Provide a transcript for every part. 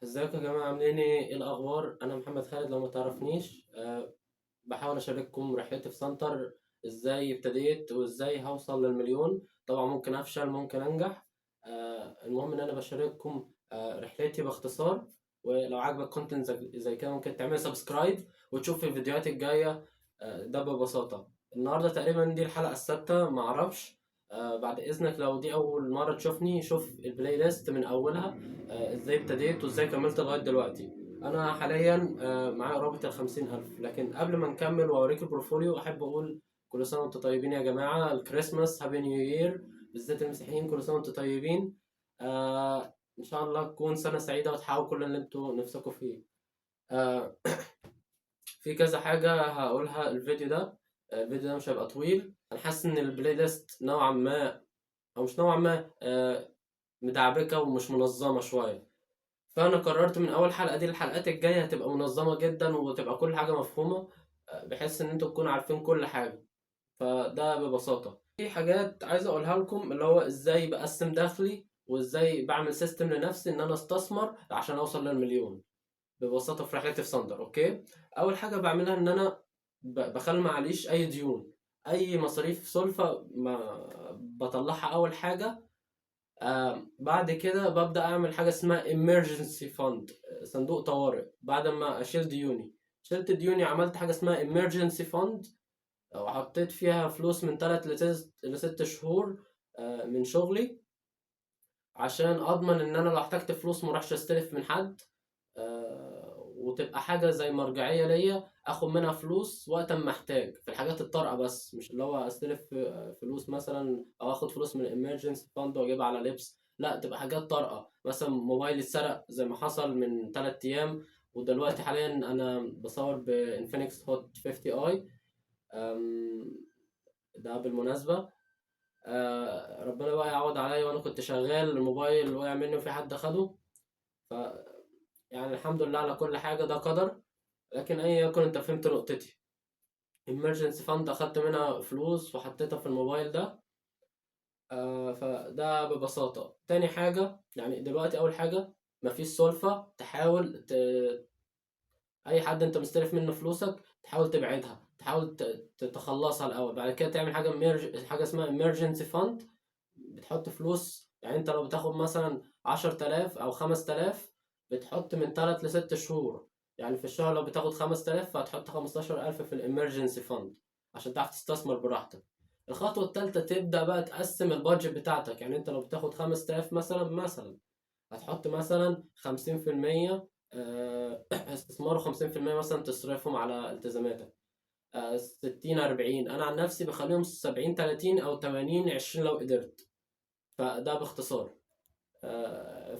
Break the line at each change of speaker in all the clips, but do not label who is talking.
ازيكم يا جماعة، عاملين ايه؟ ايه الأخبار؟ أنا محمد خالد لو ما تعرفنيش. بحاول أشارككم رحلتي في سنتر، ازاي ابتديت وازاي هوصل للمليون. طبعا ممكن أفشل ممكن أنجح. المهم إن أنا بشارككم رحلتي باختصار. ولو عجبك content زي كده ممكن تعمل subscribe وتشوف الفيديوهات الجاية. ده ببساطة. النهاردة تقريبا دي الحلقة السادسة، معرفش. بعد إذنك لو دي أول مرة تشوفني شوف ال playlist من أولها، ازاي ابتديت وازاي كملت لغاية دلوقتي. أنا حاليا معايا قرابة 50,000. لكن قبل ما نكمل وأوريك ال portfolio أحب أقول كل سنة وأنتم طيبين يا جماعة. ال Christmas، happy new year، بالذات المسيحيين كل سنة وأنتم طيبين. إن شاء الله تكون سنة سعيدة وتحققوا كل اللي أنتم نفسكم فيه. في كذا حاجة هقولها الفيديو ده. الفيديو ده مش هيبقى طويل. أنا حاسس إن ال playlist نوعا ما، أو مش نوعا ما، مدعبكة ومش منظمة شوية. فأنا قررت من أول حلقة دي الحلقات الجاية هتبقى منظمة جدا وتبقى كل حاجة مفهومة، بحيث إن أنتوا تكونوا عارفين كل حاجة. فده ببساطة. في حاجات عايز أقولها لكم، اللي هو إزاي بقسم دخلي وإزاي بعمل system لنفسي إن أنا أستثمر عشان أوصل للمليون ببساطة في رحلتي في سندر. okay، أول حاجة بعملها إن أنا بخلي معليش أي ديون، أي مصاريف سلفة ما بطلعها أول حاجة. بعد كده ببدأ أعمل حاجة اسمها emergency fund، صندوق طوارئ. بعد ما أشيل ديوني، شلت ديوني عملت حاجة اسمها emergency fund، وحطيت فيها فلوس من تلات لست شهور، من شغلي، عشان أضمن إن أنا لو احتجت فلوس ما اروحش أستلف من حد، وتبقى حاجة زي مرجعية ليا أخد منها فلوس وقت ما أحتاج في الحاجات الطارئة بس، مش اللي هو أستلف فلوس مثلا أو آخد فلوس من الامرجنسي فاند وأجيبها على لبس، لا تبقى حاجات طارئة. مثلا موبايلي اتسرق زي ما حصل من 3 أيام، ودلوقتي حاليا أنا بصور بإنفينكس هوت 50 اي، ده بالمناسبة. ربنا بقى يعوض عليا، وأنا كنت شغال الموبايل وقع مني وفي حد أخده، ف الحمد لله على كل حاجة، ده قدر. لكن أي يكن، أنت فهمت نقطتي. emergency fund أخدت منها فلوس وحطيتها في الموبايل ده، فده ببساطة. تاني حاجة، دلوقتي أول حاجة مفيش سلفة، تحاول أي حد أنت مستلف منه فلوسك تحاول تبعدها، تحاول تتخلصها الأول. بعد كده تعمل حاجة اسمها emergency fund، بتحط فلوس. أنت لو بتاخد مثلا 10,000 أو 5,000 بتحط من تلات لست شهور. في الشهر لو بتاخد 5,000 فهتحط 15,000 في الامرجنسي فاند عشان تعرف تستثمر براحتك. الخطوة التالتة تبدأ بقى تقسم ال budget بتاعتك. انت لو بتاخد خمس تلاف مثلا هتحط مثلا خمسين في المية، استثمار، وخمسين في المية مثلا تصرفهم على التزاماتك. 60-40. أنا عن نفسي بخليهم 70-30 أو 80-20 لو قدرت. فده باختصار.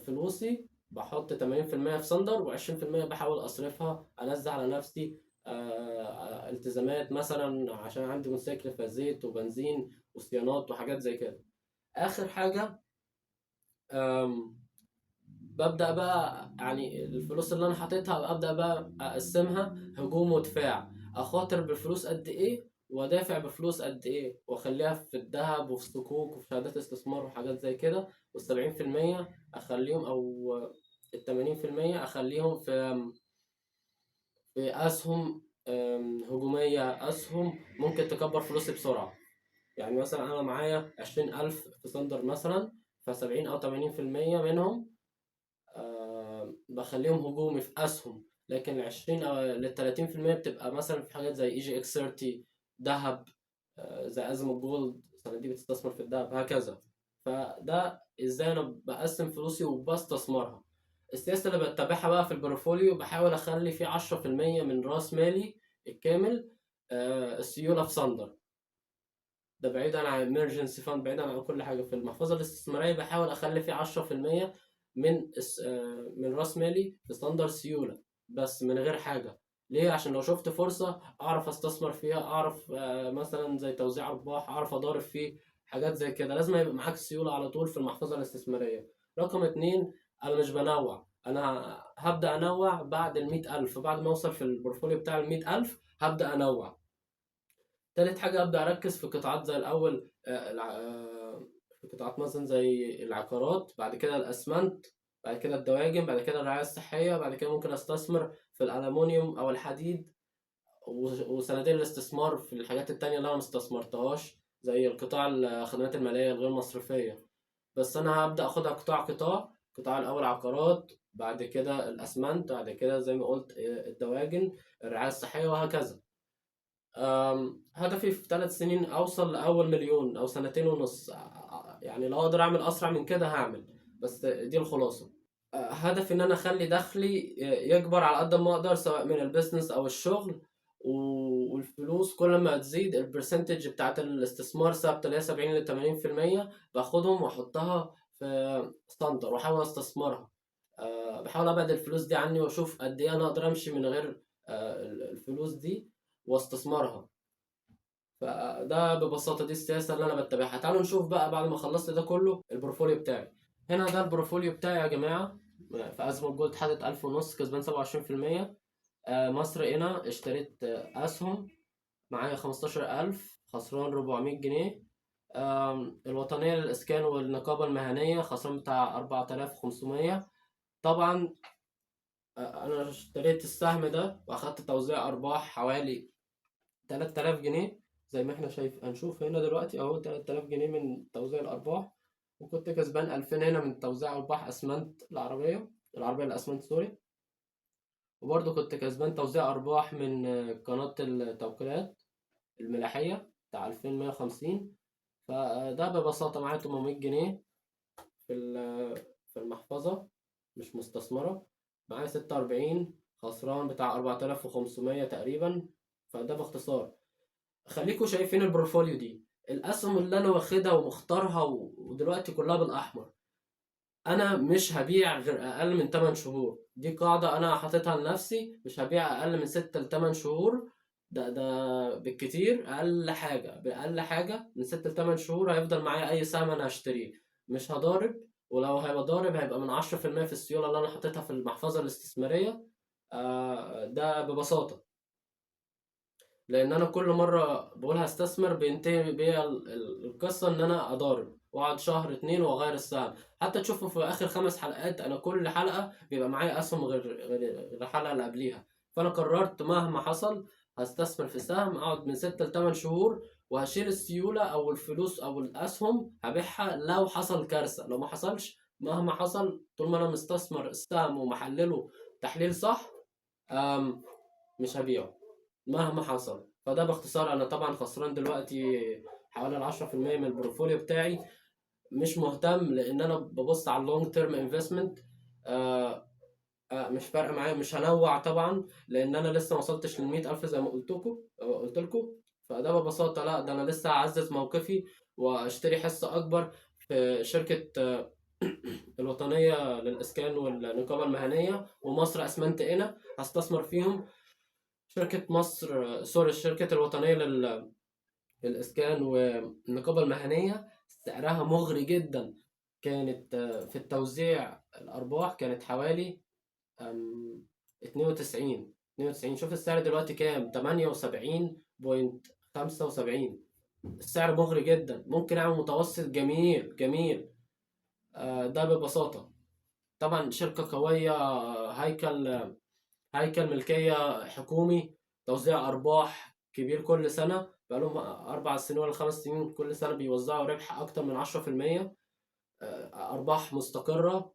فلوسي بحط تمانين في المية في سندر، وعشرين في المية بحاول أصرفها، أنزل على نفسي، التزامات مثلا عشان عندي موتوسيكل فزيت وبنزين وصيانات وحاجات زي كده. آخر حاجة، ببدأ بقى الفلوس اللي أنا حاططها أبدأ بقى أقسمها هجوم ودفاع، أخاطر بالفلوس قد إيه وأدافع بفلوس قد إيه، وأخليها في الذهب وفي الصكوك وفي شهادات استثمار وحاجات زي كده. والسبعين في المية أخليهم، أو التمانين في المية أخليهم في أسهم، هجومية، أسهم ممكن تكبر فلوسي بسرعة. مثلا أنا معايا 20,000 في سندر مثلا، فسبعين أو تمانين في المية منهم، بخليهم هجومي في أسهم، لكن العشرين أو للتلاتين في المية بتبقى مثلا في حاجات زي اي جي اكس 30، ذهب، زي أزمة جولد، صناديق بتستثمر في الذهب، هكذا. فده ازاي انا بقسم فلوسي وبستثمرها. السياسة اللي بتبعها بقى في ال portfolio، بحاول اخلي في عشرة في المية من راس مالي الكامل، السيولة في سندر. ده بعيدا عن emergency fund، بعيدا عن كل حاجة. في المحفظة الاستثمارية بحاول اخلي في عشرة في المية من راس مالي في سندر سيولة بس، من غير حاجة. ليه؟ عشان لو شفت فرصة أعرف أستثمر فيها، أعرف، مثلا زي توزيع أرباح، أعرف أضارب فيه، حاجات زي كده. لازم يبقى معاك سيولة على طول في المحفظة الاستثمارية. رقم 2، أنا مش بنوع، أنا هبدأ أنوع بعد المية ألف، بعد ما أوصل في ال portfolio بتاع المية ألف هبدأ أنوع. تالت حاجة، أبدأ أركز في قطاعات زي الأول، في قطاعات مثلا زي العقارات، بعد كده الأسمنت، بعد كده الدواجن، بعد كده الرعاية الصحية، بعد كده ممكن استثمر في الألمونيوم أو الحديد، وصناديق الاستثمار في الحاجات التانية اللي أنا ما استثمرتهاش زي القطاع الخدمات المالية الغير مصرفية. بس أنا هبدأ أخدها قطاع قطاع. القطاع الأول عقارات، بعد كده الأسمنت، بعد كده زي ما قلت الدواجن، الرعاية الصحية، وهكذا. هدفي في 3 سنين أوصل لأول مليون أو سنتين ونص، يعني لو أقدر أعمل أسرع من كده هعمل، بس دي الخلاصة. هدفي إن أنا أخلي دخلي يكبر على قد ما أقدر، سواء من ال business أو الشغل، والفلوس كل ما تزيد ال percentage بتاعت الاستثمار ثابتة اللي هي 70 ل تمانين في المية، باخدهم وأحطها في center وأحاول أستثمرها. بحاول أبعد الفلوس دي عني وأشوف قد إيه أنا أقدر أمشي من غير الفلوس دي واستثمرها. فده ببساطة دي السياسة اللي أنا بتبعها. تعالوا نشوف بقى بعد ما خلصت ده كله ال portfolio بتاعي. هنا ده ال portfolio بتاعي يا جماعة. في أزمة جولد حاطط ألف ونص، كسبان سبعة وعشرين في المية. مصر هنا اشتريت أسهم معايا 15,000، خسران 400 جنيه. الوطنية للإسكان والنقابة المهنية خسران بتاع 4500. طبعا، أنا اشتريت السهم ده وأخدت توزيع أرباح حوالي 3000 جنيه، زي ما احنا شايف هنشوف هنا دلوقتي أهو 3000 جنيه من توزيع الأرباح، وكنت كسبان 2000 هنا من توزيع أرباح أسمنت العربية، العربية الأسمنت سوري، وبرضه كنت كسبان توزيع أرباح من قناة التوكيلات الملاحية بتاع 2150. فده ببساطة معايا 800 جنيه في المحفظة مش مستثمرة، معايا 46، خسران بتاع 4500 تقريبا. فده باختصار. خليكوا شايفين ال portfolio دي، الأسهم اللي أنا واخدها ومختارها ودلوقتي كلها بالأحمر. أنا مش هبيع غير أقل من 8 شهور، دي قاعدة أنا حاططها لنفسي، مش هبيع أقل من 6 ل 8 شهور، ده بالكتير، أقل حاجة، بأقل حاجة من 6 ل 8 شهور هيفضل معايا أي سهم أنا هشتريه، مش هضارب، ولو هيبقى ضارب هيبقى من عشرة في المية في السيولة اللي أنا حاططها في المحفظة الاستثمارية. ده ببساطة، لأن أنا كل مرة بقول هستثمر بينتهي بيا القصة إن أنا أضارب وأقعد شهر 2 وأغير السهم. حتى تشوفوا في آخر 5 حلقات أنا كل حلقة بيبقى معايا أسهم غير الحلقة اللي قبليها. فأنا قررت مهما حصل هستثمر في سهم، أقعد من 6 ل 8 شهور وهشيل السيولة أو الفلوس أو الأسهم هبيعها لو حصل كارثة، لو ما حصلش مهما حصل طول ما أنا مستثمر السهم ومحلله تحليل صح، مش هبيعه مهما حصل. فده باختصار. أنا طبعا خسران دلوقتي حوالي العشرة في المية من ال portfolio بتاعي، مش مهتم لأن أنا ببص على ال long term investment. مش فارقة معايا، مش هنوع طبعا لأن أنا لسه ما وصلتش للمية ألف زي ما قلت لكم. فده ببساطة، لا ده أنا لسه هعزز موقفي وأشتري حصة أكبر في شركة، الوطنية للإسكان والنقابة المهنية ومصر أسمنت قنا، هستثمر فيهم. شركة مصر، سوري، الشركة الوطنية للإسكان والنقابة المهنية سعرها مغري جدا، كانت في التوزيع الأرباح كانت حوالي، 92. شوف السعر دلوقتي كام، 78.75. السعر مغري جدا، ممكن أعمل متوسط جميل جميل. ده ببساطة. طبعا شركة قوية، هيكل ملكية حكومي، توزيع أرباح كبير كل سنة، بقالهم 4 سنين ولا 5 سنين كل سنة بيوزعوا ربح أكتر من عشرة في المية، أرباح مستقرة،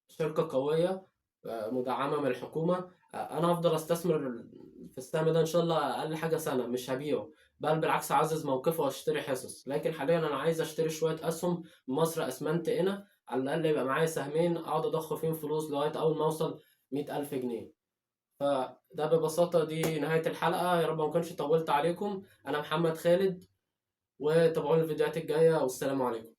شركة قوية، مدعمة من الحكومة. أنا هفضل أستثمر في السهم ده إن شاء الله أقل حاجة سنة، مش هبيعه، بل بالعكس أعزز موقفه وأشتري حصص. لكن حاليا أنا عايز أشتري شوية أسهم مصر أسمنت قنا، على الأقل يبقى معايا سهمين أقعد أضخ فيهم فلوس لغاية أول ما أوصل 100,000 جنيه. فده ببساطة دي نهاية الحلقة، يا رب ما كنتش طولت عليكم. أنا محمد خالد، وتابعوني الفيديوهات الجاية، والسلام عليكم.